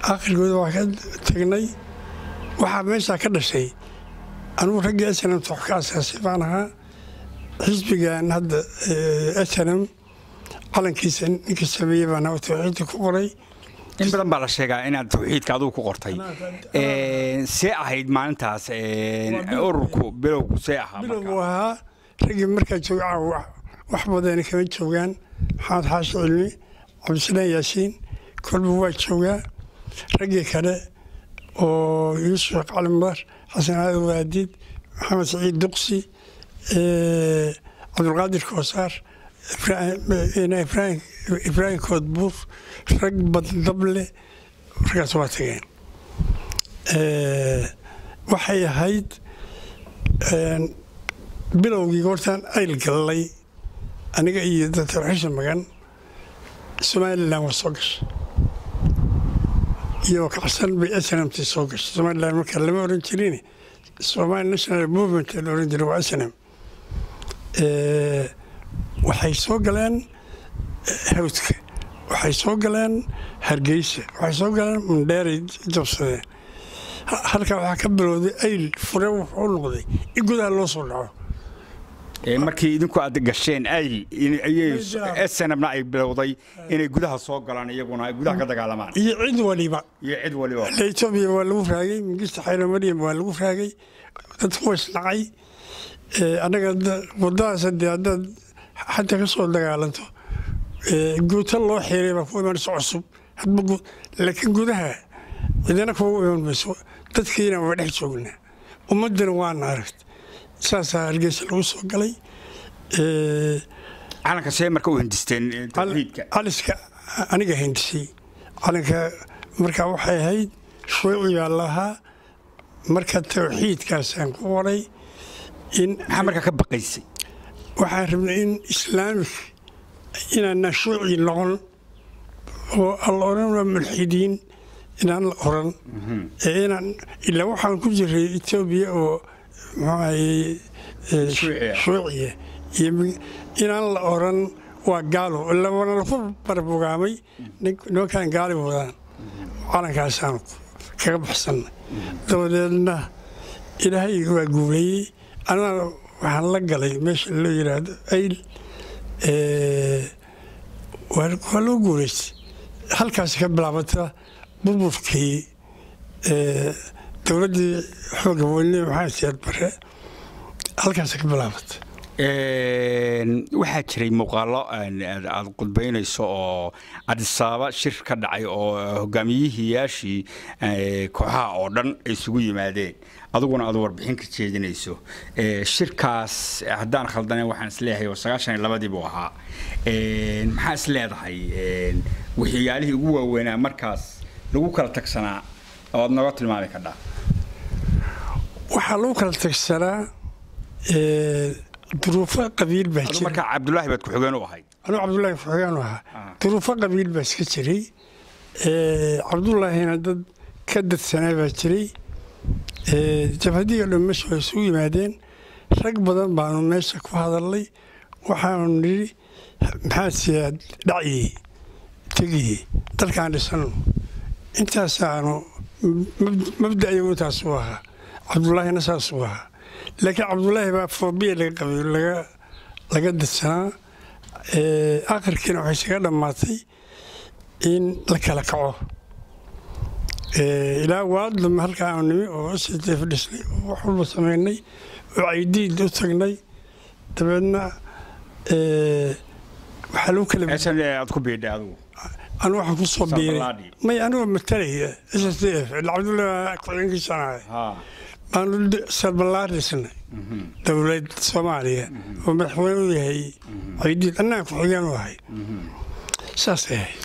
Aakhirkooda waa ka tagnay. Waxaa meeshaa ka dhashay, anugu raggii SNM wax ka asaasay baan ahaa. Xisbigan hadda SNM calankiisa ninka sameeyey baan ahaa, tawxiidka ku qoray. In badan baa la sheegaa inaad tawxiidka adigu ku qortay. See ahayd maalintaas ururku bilowgu see ahaa? Bilowgu ahaa raggii markaa jooga caawa wax badani kama joogaan. Maxamed Xaashi Cilmi, Cabdisalaan Yaasiin kolba waa joogaa. Raggii kale oo Yuusuf Cali Madar, Xasan Aadan Waadiid, Maxamed Saciid Duqsi, Cabdulqaadir Koosaar, Ibraahim Koodbuur, rag baddable, raggaas waa tageen. Waxay ahayd bilowgii goortaan ayl gallay aniga iyo Doctor Xishan Magan. Somalilan waa soo gashay iyagoo kacsan bay SNMT soo gashay. Somalilan marka lama oran jirin, Somali National Movement la oran jiray, waa SNM. Waxay soo galeen Hawdka, waxay soo galeen Hargeysa, waxay soo galeen Mandheeray, jabsadeen. Halkaa waxaa ka bilowday ayl fure wuxuu noqday in gudaha loo soo dhaco. Markii idinku aad gasheen ayl ayay SNMna ay bilowday inay gudaha soo galaan, iyaguna ay gudaha ka dagaalamaan. Iyo cid waliba. Iyo cid waliba. Etoobiya waa lagu raagay, Mingista Xaylo Maryam waa lagu raagay, dadku waa isnacay. Annaga wadadaas hadee haddaad xataa ka soo dagaalanto, guuto loo xiiray baa ku imanaysa cusub hadba, laakiin gudaha cidina kugu iman mayso. Dadkiina waa dhex joognaa, ummaddina waana aragt. Saasaa Hargeysa lagu soo galay. Calanka see marka u hindisteen tawxiidka? Caliska aniga hindisay calanka. Marka waxay ahayd shuuci baa lahaa, marka tawxiidkaasaan ku qoray in Maxaa markaa ka baqaysay? Waxaan rabnay in Islaamik inaana shuuci noqon oo alla oran waa mulxidiin inaan la oran, ee inaan ilaa waxaan ku jiray Etoobiya oo muxuu ahayey shuuciya iyo inaan la oran waa gaalo, ilaa waana laku barbugaamay nimankaan gaali wadaan. Calankaasaan kaga baxsannay. Dabadeedna Ilaahay waa guuleeyey. Anaa waxaan la galay meesha loo yiraahdo ayl, waa loo guuleystay. Halkaasi ka bilaabata burburkii dowladdii xoogga weyne Maxamed Siyaad Barre, halkaasi ka bilaabata. Waxaa jiray muuqaalo aad qudbaynayso oo Cadisaaba shir ka dhacay oo hogaamiyihiyaashii kooxaha oo dhan ay isugu yimaadeen, adiguna aad warbixin ka jeedinayso shirkaas. Haddaan khaldanayn waxaan isleeyahay oo 92-dii buu ahaa. Maxaa is leedahay waxyaalihii ugu waaweynaa markaas lagu kala tagsanaa oo aad nooga tilmaami kardhaa? Waxaa lagu kala tagsanaa duruufo qabiil baa jira. Marka Cabdullaahi baad ku-xigeen u ahayd? Anuu Cabdullaahi ku-xigeen u ahaa. Duruufo qabiil baa iska jiray, Cabdullaahina dad ka dadsanaa baa jiray. Jabhadii oo dhan meesha way isugu yimaadeen. Rag badan baanu meesha ku hadalnay. Waxaanu nidhi maxaa Siyaad dhacyey tegiyey, dalkaan dhisano. Intaasaanu mabda'iyagu intaasuu ahaa, Cabdullaahina saasuu ahaa, laakiin Cabdullaahi baa foobiya laga qabay, laga dadsanaa. Akhirkiina waxay isaga dhammaatay in la kala kaco ilaa waadlama halka aanu nimi oo STF dhisnay oo wax walba samaynay oo Caydiid u tagnay. Dabeedna waxaa lagu kala aad ku biidhay adigu? Anu waxaan ku soo biiray may anigoo matalaya SSDF, Cabdullahi ku-xigeenkiisaan ahay, baanu Salballaar dhisnay dowlad Soomaaliya oo madaxweyne u yahay Caydiid, annaga ku-xigeen u ahay. Saasay ahayd.